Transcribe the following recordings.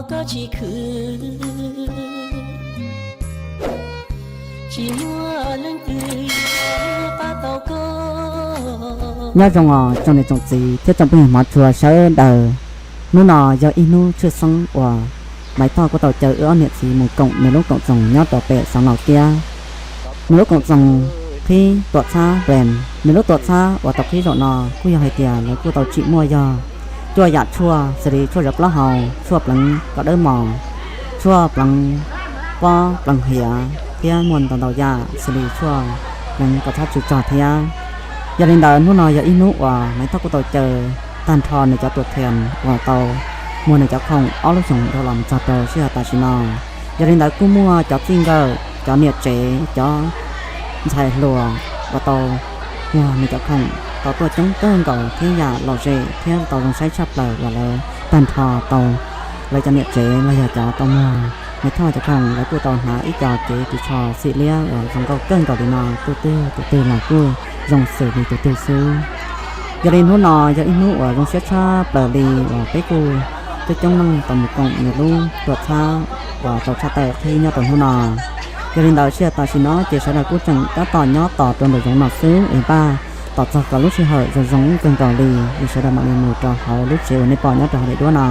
koj tsis khwv, tsis muaj leej twg pab tau koj. Nyob zoo os tsoom niam tsoom txiv thiab tsoom phooj ywg hmov tshua sawv daws. Hnub no yog ib hnub tshwj xeeb uas Maiv Thoj kuj tau caw wb ob niam txiv mus koom nws lub koom txoos nyob rau pem Xeev Laus Kiab. Nws lub koom txoos qhib tuam txhab brand, nws lub tuam txhab uas tau qhib zaum no kuj yog hais tias lawv kuj tau tsim muaj yog cuaj yam tshuaj xws li tshuaj zov plaub hau, tshuaj pleev kom dawb mos, tshuaj pleev pob pleev hiav thiab muaj ntau ntau yam xws li tshuaj pleev kom txhob tsw tsog thiab. Yog li ntawd hnub no yog ib hnub uas Maiv Thoj kuj tau caw tag nrho nws cov tuam theem uas tau muag nws cov khoom ob lub xyoos dhau los mus txog rau sij hawm tam sim no. Yog li ntawd kuj muaj cov txij nkawm, cov niam tsev, cov ntxhais hluas uas tau muag nws cov khoom tau tuaj coob kawg nkaus thiab yam lom zem thiab tau zoo saib tshaj plaws uas lawv tag nrho tau, lawv cov niam tsev los yog cov tau muag Maiv Thoj cov khoom lawv kuj tau hnav ib co kev ris tsho xim liab uas zoo nkauj kawg nkaus li no, tus twg tus twg los kuj zoo xws li tus twg xwb. Yog li hnub no yog ib hnub uas zoo siab tshaj plaws li uas peb kuj coob coob leej tau mus koom nws lub tuam txhab uas tau tshaj tawm qhib nyob rau hnub no. Yog li ntawd sij hawm tam sim no ces sawv daws kuj tseem tab tom nyob tos rau nraum zoov no xwb es npaj tos txog kom lub sij hawm zoo zoo kawg nkaus li es sawv daws mam li mus rau hauv lub tsev uas nej pom nyob rau hauv daim duab no.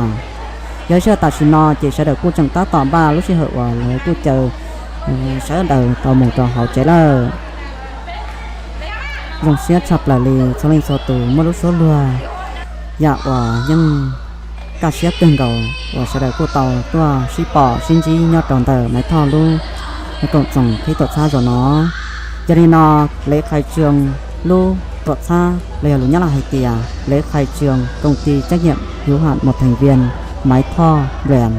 Yog sij hawm tam sim no ces sawv daws kuj tseem tab tom npaj lub sij hawm uas lawv kuj caw sawv daws tau mus rau hauv tsev lawm. Zoo siab tshaj plaws li txhua leej txhua tus muaj lub suab luag yam uas yeej kaj siab kawg nkaus uas sawv daws kuj tau tuaj sib pom sib ntsib nyob rau ntawm Maiv Thoj lub koom txoos qhib tuam txhab zaum no. Yog li no, lễ khai trương lub tuam txhab los yog lus Nyab Laj hais tias lễ khai trương công ty trách nhiệm hữu hạn một thành viên Maiv Thoj Brand.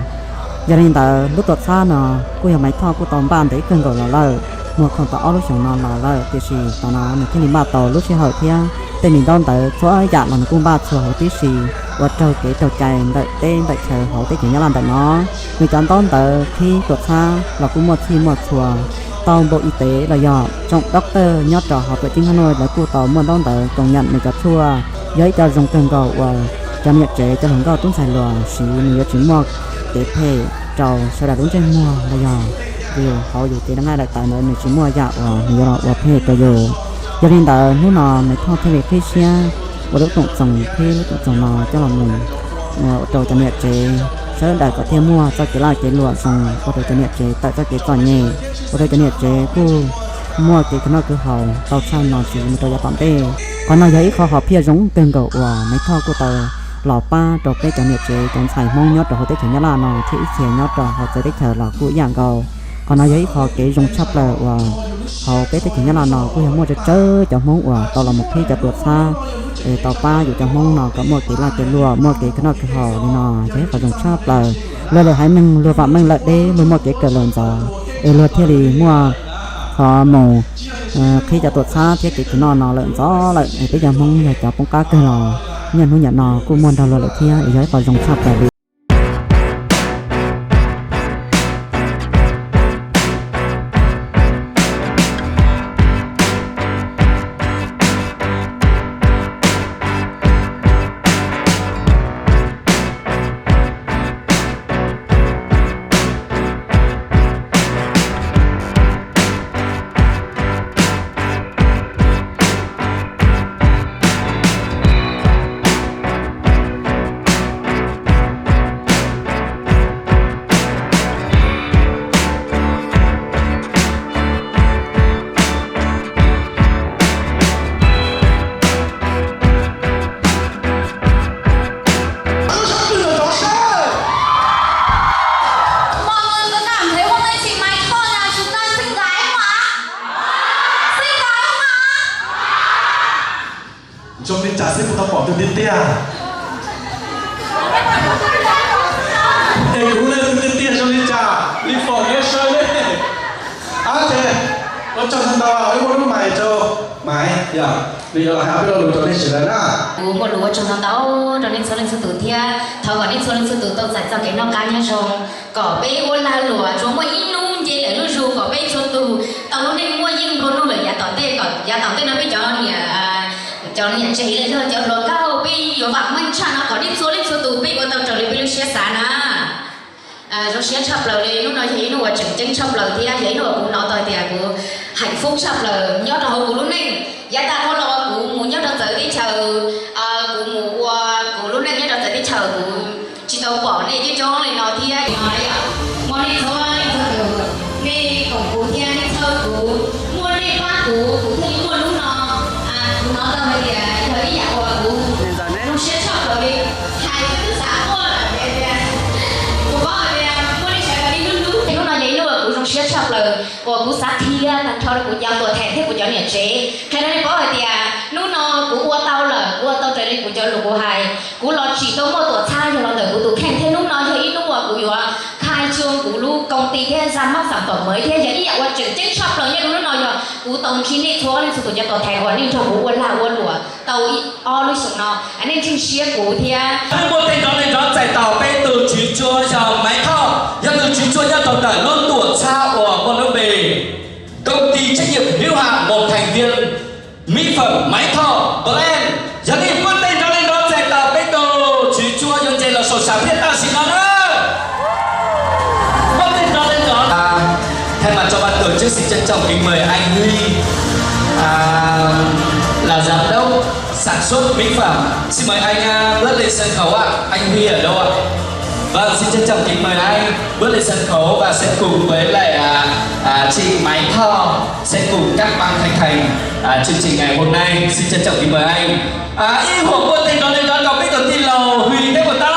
Yog li ntawd lub tuam txhab no kuj yog Maiv Thoj kuj tau npaj ntev kawg nkaus los lawm, muag khoom tau ob lub xyoos no los lawm, tiam sis tam no nws thiaj li npaj tau lub sij hawm thiab tej me ntaub ntawv txhua yam los nws kuj npaj txhua huv tib si uas raug kev raug cai ntawm teb ntawm chaw hauv teb chaws Nyab Laj ntawm no. Nws cov ntaub ntawv qhib tuam txhab los kuj muaj txhij muaj txhua tau npau y tế los yog tsoom doctor nyob rau hauv tuam ceeb Hà Nội lawv kuj tau muaj ntaub ntawv công nhận nws cov tshuaj yog ib co zoo kawg nkaus uas cov niam tsev cov hluas nkauj tub ntxhais hluas siv nws yuav tsis muaj kev phem rau sawv daws lub ntsej muag los yog yus hauv yus cev nqaij daim tawv ntawd nws tsis muaj yam uas nws yuav los ua phem rau yus. Yog li ntawd hnub no Maiv Thoj thiaj li qhib siab ua lub koom txoos qhib lub koom txoos no coj los mus ua rau cov niam tsev sawv daws kom thiaj muaj txoj kev laj kev luam zoo, ua rau cov niam tsev tawm txoj kev txom nyem, ua rau cov niam tsev kuj muaj kev khwv noj khwv haus tau tshaj no ntxiv mus rau yav tom ntej. Qhov no yog ib qho hom phiaj zoo kawg nkaus uas Maiv Thoj kuj tau los pab rau peb cov niam tsev cov ntxhais Hmoob nyob rau hauv teb chaws Nyab Laj no thiab ib txhia nyob rau hauv txawv teb chaws los kuj ib yam nkaus. Qhov no yog ib qho kev zoo tshaj plaws uas hauv peb teb chaws Nyab Laj no kuj yog muaj tsawg tsawg cov Hmoob uas tau los mus qhib cov tuam txhab es tau pab yus cov Hmoob no kom muaj kev laj kev luam, muaj kev khwv noj khwv haus li no, yog ib qho zoo tshaj plaws. Luag lwm haiv neeg luag vam meej lawm deb, luag muaj kev kawm lawm ntxov es luag thiaj li muaj qhov mus qhib cov tuam txhab thiab kev khwv noj no lawm ntxov lawm. Es peb cov Hmoob yog cov poob qab kawg los niaj hnub niam no kuj muaj nrog luag lawm thiab, es yog ib qho zoo tshaj plaws li. Mọi người có cảm thấy hôm nay chị Mai Thọ là chúng ta xinh gái không ạ? Xinh gái không ạ? Zoo li cas xwb kuv tau pom tus tiag tiag. Es kuv li tus tiag tiag zoo li cas li pom neb sawv li. Ab ces ua tsaug ntau ntau, wb muab lub mais rau Maiv, yog nws yuav los hais ob peb lo lus rau nej sawv daws na. Kuv muaj lus ua tsaug ntau ntau rau nej txhua leej txhua tus thiab thov kom nej txhua leej txhua tus tau txais txoj kev noj qab nyob zoo, kom peb ua lag luam tsuas muaj ib hnub nce lawm lub zug, kom peb txhua tus tau lub neej muaj yeej nplua nuj lawm yav tom ntej, kom yav tom ntej no peb cov niam, cov niam tsev los yog cov hluas nkauj peb yuav vam meej tshaj no, kom nej txhua leej txhua tus peb ua tau raws li peb lub siab xav na. Zoo siab tshaj plaws li, hnub no yog ib hnub uas tseem ceeb tshaj plaws thiab yog ib hnub uas kuv hnov tau tias kuv hạnh phúc tshaj plaws nyob rau hauv kuv lub neej. Yav tag dhau los kuv mus nyob rau txawv teb chaws, kuv mus ua kuv lub neej nyob rau txawv teb chaws, kuv tsis tau pom nej coob coob li no thiab. Hmo no yog hmo nej txhua leej txhua tus, nej koom kuv thiab nej txhawb kuv, muaj nej pab kuv, kuv thiaj li muaj hnub no. Kuv hnov tau hais tias yog ib yam uas kuv zoo siab tshaj plaws li, hais twb xav tuaj lawm tias, kuv paub hais tias muaj nej sawv daws ib lub hlub. Hnub no yog ib hnub uas kuv zoo siab tshaj plaws uas kuv xav qhia tag nrho rau kuv cov tuam theem thiab kuv cov niam tsev, qhia rau nej paub hais tias hnub no kuv ua tau lawm, kuv ua tau raws li kuv cov lus kuv hais. Kuv los tsim tau muaj tuam txhab yog los ntawm kuv tus kheej thiab hnub no yog ib hnub uas kuv yuav khai trương kuv lub công ty thiab ra mắt sản phẩm mới thiab yog ib yam uas tseem ceeb tshaj plaws nyob rau hnub no yog kuv tau ntsib nej txhua leej txhua tus cov tuam theem uas nej nrog kuv ua lag ua luam tau ob lub xyoos no, nej ntseeg siab kuv thiab. Muaj tej nrov neeg nrov txais tos peb tus tswv cuab yog Maiv Thoj, yog tus tswv cuab nyob rau ntawm lub tuam txhab uas muaj lub npe công ty trách nhiệm hữu hạn một thành viên mỹ phẩm Maiv Thoj Brand. Yog li muaj tej nrov neeg nrov txais tos peb tus tswv cuab yuav nce los saum sam thiaj tam sim no na. Muaj tej nrov neeg nrov. Thay mặt cho ban tổ chức xin trân trọng kính mời anh Huy, à, là giám đốc sản xuất mỹ phẩm. Xin mời anh, à, bước lên sân khấu ạ. Anh Huy ở đâu ạ? Vâng, xin trân trọng kính mời anh bước lên sân khấu và sẽ cùng với lại, à, à, chị Máy Tho sẽ cùng cắt băng khánh thành, à, chương trình ngày hôm nay. Xin trân trọng kính mời anh. À, ib huam muaj tej nrov neeg nrov rau peb tus tij laug Huy thiab puas tau?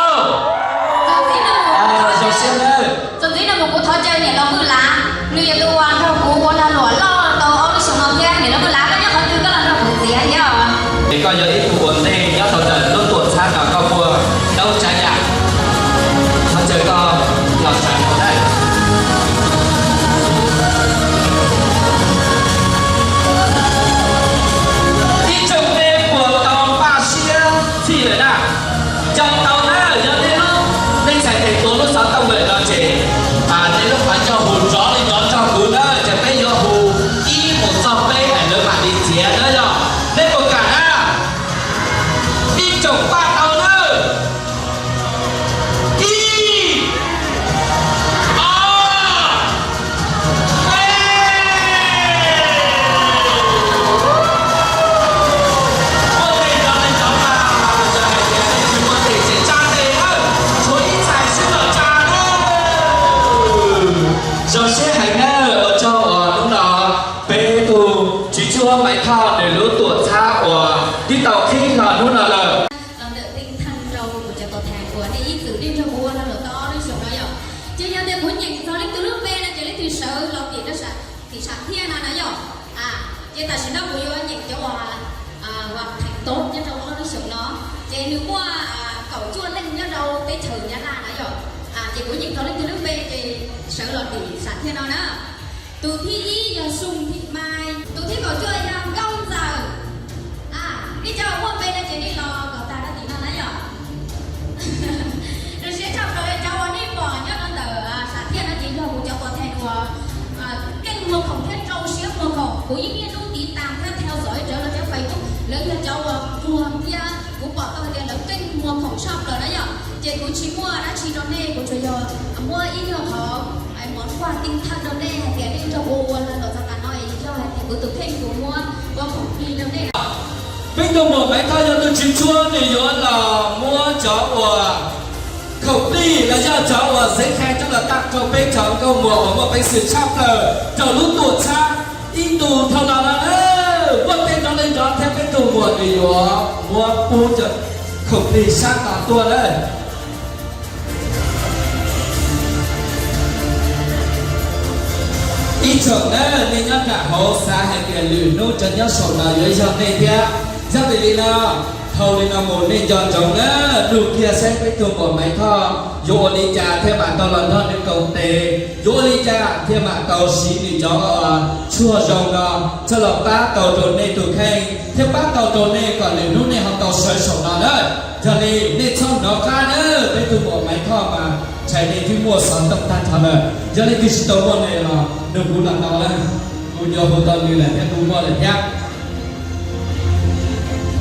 Zoo siab nawb. Txuas ntxiv no mus kuv thov caw niam laus Vwj Lav, nws yog tus uas nrog kuv ua lag luam loj tau ob lub xyoos no thiab. Niam laus Vwj Lav, koj nyob qhov twg koj los nrog kuv ntxiv thiab os. Es koj yog ib tug ua ntej nyob rau ntawm lub tuam txhab no koj puas tau tsav yam? Thov caw koj los tsav tau nawb. Ib tsoom nej puas tau npaj siab txhij lawm na? Coj tau na, yog nej lub, nej txhais tes tuav lub xov tooj lawm no ces nej lub qhov ncauj hu nrov li nrov nrog kuv na, ces peb yuav hu ib mus txog peb es lawv mam li txiav na yog. Nej puas kam na? Ib tsoom npaj tau na. Ib, ob, peb. Muaj tej nrov neeg nrov mas yog hais tias nej tsis muaj tes ces tsa tes na, tshuav ib txhais sib los tsa na. Zoo siab heev na, ua tsaug uas hnub no peb tug tswv cuab Maiv Thoj nws lub tuam txhab uas twb tau qhib hlo hnub no lawm. Los ntawm tinh thần rau kuv cov tuam theem uas nej ib txwm nej nrog kuv ua lag luam tau ob lub xyoos no yom. Ces yog tias kuv nyeem txog leej twg lub npe no ces leej twg sawv los tim rau tim sam thiaj no na yom. Ces tam sim no kuv yuav nyeem cov uas hoàn thành tốt nyob rau ob lub xyoos no. Ces nws muaj kaum cuaj leej nyob rau teb chaws Nyab Laj na yom. Ces kuv nyeem txog leej twg lub npe ces sawv los tim sam thiaj no na. Tus thib ib yog Sung Thim Mai, tus thib kaum cuaj yog Nkauj Ntxawm. Nej cov uas muaj npe no ces nej los kom tag rau tim no na yom. Zoo siab tshaj plaws li cov uas nej pom nyob rau ntawm sam thiaj no ces yog kuv cov tuam theem uas keej muag khoom thiab rau siab muag khoom. Kuv yeej niaj hnub tiv tam thiab theo dõi rawv lawv cov Facebook, lawv yog cov uas muag thiab kuv pom tau hais tias lawv keej muag khoom tshaj plaws na yom. Ces kuv tsis muaj dab tsi rau nej, kuv tsuas yog muab ib nyuag qhov mov quà tinh thần rau nej hais tias nej nrog kuv ua lag luam txog tas no es yog hais tias kuv tus kheej kuv muab ua khoom plig rau nej. Peb tug muam Maiv Thoj yog tus tswv cuab nws yuav los muab cov uas khoom plig los yog cov uas giấy khen coj los tặng rau peb cov nkauj muam uas muaj peev xwm tshaj plaws rau lub tuam txhab ib ntus dhau los no. Muaj tej nrov neeg nrov thiab peb tug muam nws yuav muab pub cov khoom plig sab tod tuaj na. Ib tsoom na, nej nyob nram hauv xav hais tias lwm hnub rov nyob saum no yuav yog nej thiab. Yog vim li no, dhau li no mus nej nco ntsoov na, nug kiag saib peb tug muam Maiv Thoj yuav ua li cas thiaj mam tau los nrog nws koom tes, yuav ua li cas thiaj mam tau siv nws cov tshuaj zoo no coj los pab tau rau nej tus kheej thiab pab tau rau nej kom lwm hnub nej ho tau sawv saum no na. Yog li nej txhob hnov qab na, peb tug muam Maiv Thoj mas ntshai nej twb muaj xov tooj tag nrho lawm. Yog leej twg tsis tau muaj nws los nug kuv los tau na, kuv yuav hu tau nws lawm thiab, kuv muaj lawm thiab.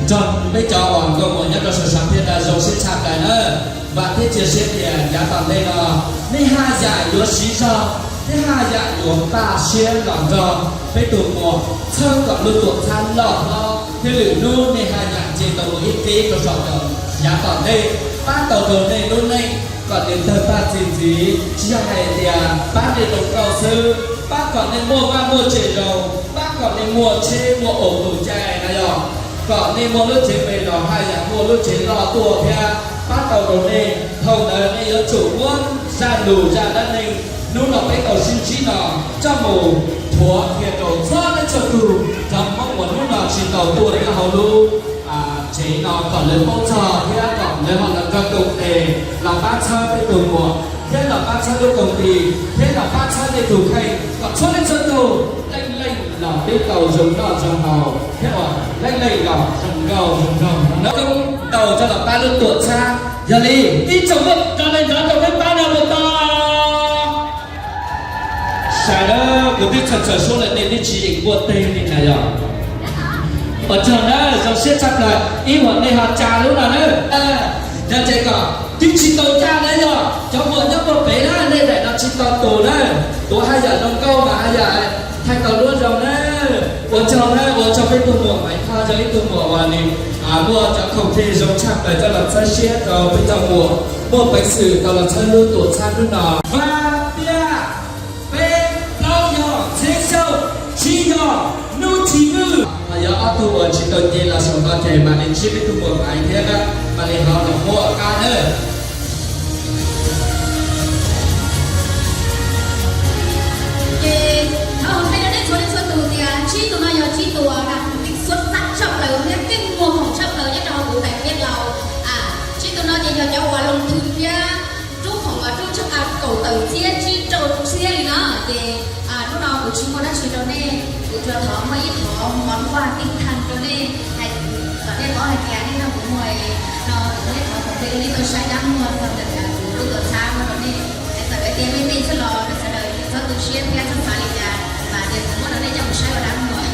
Nrog peb cov uas nkauj muam nyob rau saum sam thiaj zoo siab tshaj plaws na. Vam thiab cia siab tias yav tom ntej no nej haj yam yuav siv zog thiab haj yam yuav npaj siab los nrog peb tus muam txhawb kom lub tuam txhab loj hlob thiab lwm hnub nej haj yam nce tau mus ib qib rau saum yav tom ntej, pab tau rau nej lub neej kom nws tawg paj txi ntxiv, tsis yog hais tias pab nej zoo nkauj xwb, pab kom nej muaj vaj muaj tsev zoo, pab kom nej muaj tsheb muaj ua tus cai na yog, kom nej muaj lub tsev me los haj yam muaj lub tsev loj tuaj thiab pab tau rau nej. Thaum ntawd nej yuav tsum muab zaj lus zaj dab neeg hnub no peb tau sib ntsib no coj mus thuav qhia rau txhua leej txhua tus cov Hmoob uas hnub no tsis tau tuaj nyob hauv lub tsev no kom lawv paub txog thiab kom lawv ho los nrog koom tes los pab txhawb peb tus muam thiab los pab txhawb lub koom tis thiab los pab txhawb nej tus kheej kom txhua leej txhua tus leej leej los twb tau zoo noj zoo haus thiab uas leej leej los zoo nkauj zoo nraug no. Koob tau coj los pab lub tuam txhab. Yog li ib tsoom muaj rau nej nrov rau peb pab no puas tau? Sai na, kuv twb txhawj txhawj suab lawm nej twb tsis yeem npuaj teg li na yog. Ua tsaug na, zoo siab tshaj plaws ib uas nej ho tsa lub no na. Yog ces kom twb tsis tau tsa na yog cov muam nyob puag pem na, nej daim no tsis tau tus na, tuav haj yam zoo nkauj mas haj yam thaij tau luab zoo na. Ua tsaug na, ua tsaug peb tug muam Maiv Thoj, zoo ib tug muam uas nws muaj cov khoom plig zoo tshaj plaws coj los txhawb siab rau peb tug muam muaj peev xwm tau los txhawb lub tuam txhab hnub no. Vaj tiaj, peb plaub yog txhiab xyaum, tsib yog hnub tsis nwj. Ho yog ob tug uas tsis tau nce los saum no ces mam li ntsib peb tug muam Maiv thiab mam li ho los muaj qab na. Ces thov hais rau nej txhua leej txhua tus tias tsib tus no yog tsib tus uas xub xab tshaj plaws thiab keej muag khoom tshaj plaws nyob rau hauv kuv daim peb laus. Tsib tus no ces yog cov uas loo thwm thiab rub khoom uas rub kaum tawm txhiab tsib rau txhiab li no. Ces hnub no kuv tsis muaj dab tsi rau nej, kuv tsuas thov muaj ib qho mov nquag tij thaj rau nej, hais kom nej paub hais tias nej nrog kuv muag no, kuv muaj ib qho khoom plig ua li tau saib dab muag txog ntawm kuv lub tuam txhab no rau nej. Hais txawm tias nej tej txhua los nej sawv daws txhob tu siab thiab txhob xav li cas, vam tias kuv muab rau nej coj mus saib ua dab muag.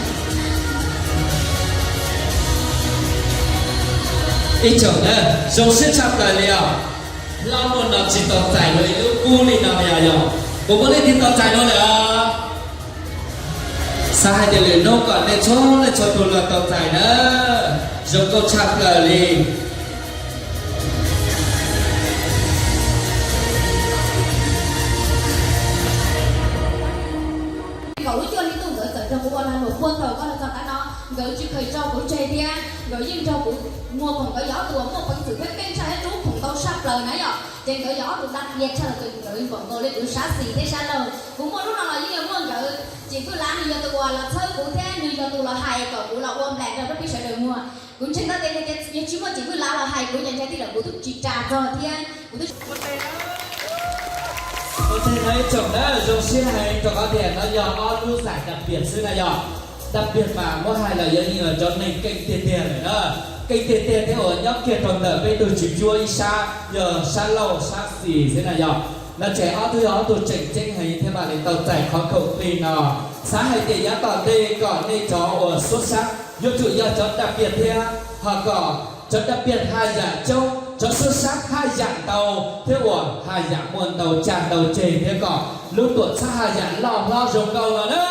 Ib tsoom na, zoo siab tshaj plaws li os. Hlob muaj no tsis tau txais dua ib lub kub li no yog, yog kuv muaj leej twg tau txais dua lawm? Xav hais tias lwm hnub kom nej txhua leej txhua tus los tau txais na. Zoo nkauj tshaj plaws li. Kaum lub cuaj hli ntuj nkawd txawm nrog kuv ua lag luam puag thaum koj los txog qab no, nkawd tsis kheev tso kuv tseg thiab nkawd yeej nrog kuv muag khoom. Nkawd yog ob tug uas muaj peev xwm thiab keej tshaj thiab rub khoom ntau tshaj plaws na yom. Ces nkawd yog ob tug dab qia tshaj los txog nkawd npaum nkaus li kuv sab xis thiab sab laug. Kuv muaj lub no los yeej yog muaj nkawd. Ces Vwj Lav nws yog tus uas los txhawb kuv thiab nws yog tus los hais kom kuv los ua nplaim rau peb sawv daws muag. Kuv ntseeg ntau tias yog tsis muaj Vwj Lav los hais kuv cov ntxhais tij lawm kuv twb tsis ras txog thiab kuv twb ua teg na, ib tsoom na, zoo siab heev rau qhov tias no yog ob lub xais dab piam xwb na yom. Dab piam mas muab hais los yuav yeej yog cov neeg keej tiag tiag lawm na. Keej tiag tiag thiab uas nyob kiag rau ntawm peb tug tswv cuab ib sab yog sab laug sab xis xwb na yom. No ces ob tug yog ob tug tseem ceeb heev thiab mam li tau txais qhov khoom plig no. Xav hais tias yav tom ntej kom nej cov uas xub sab yuav tsum yog cov dab piam thiab ho kom cov dab piam haj yam coob, cov xub sab haj yam ntau thiab uas haj yam muaj ntau caj ntau ceg thiab kom lub tuam txhab haj yam loj hlob zoo nkauj los na.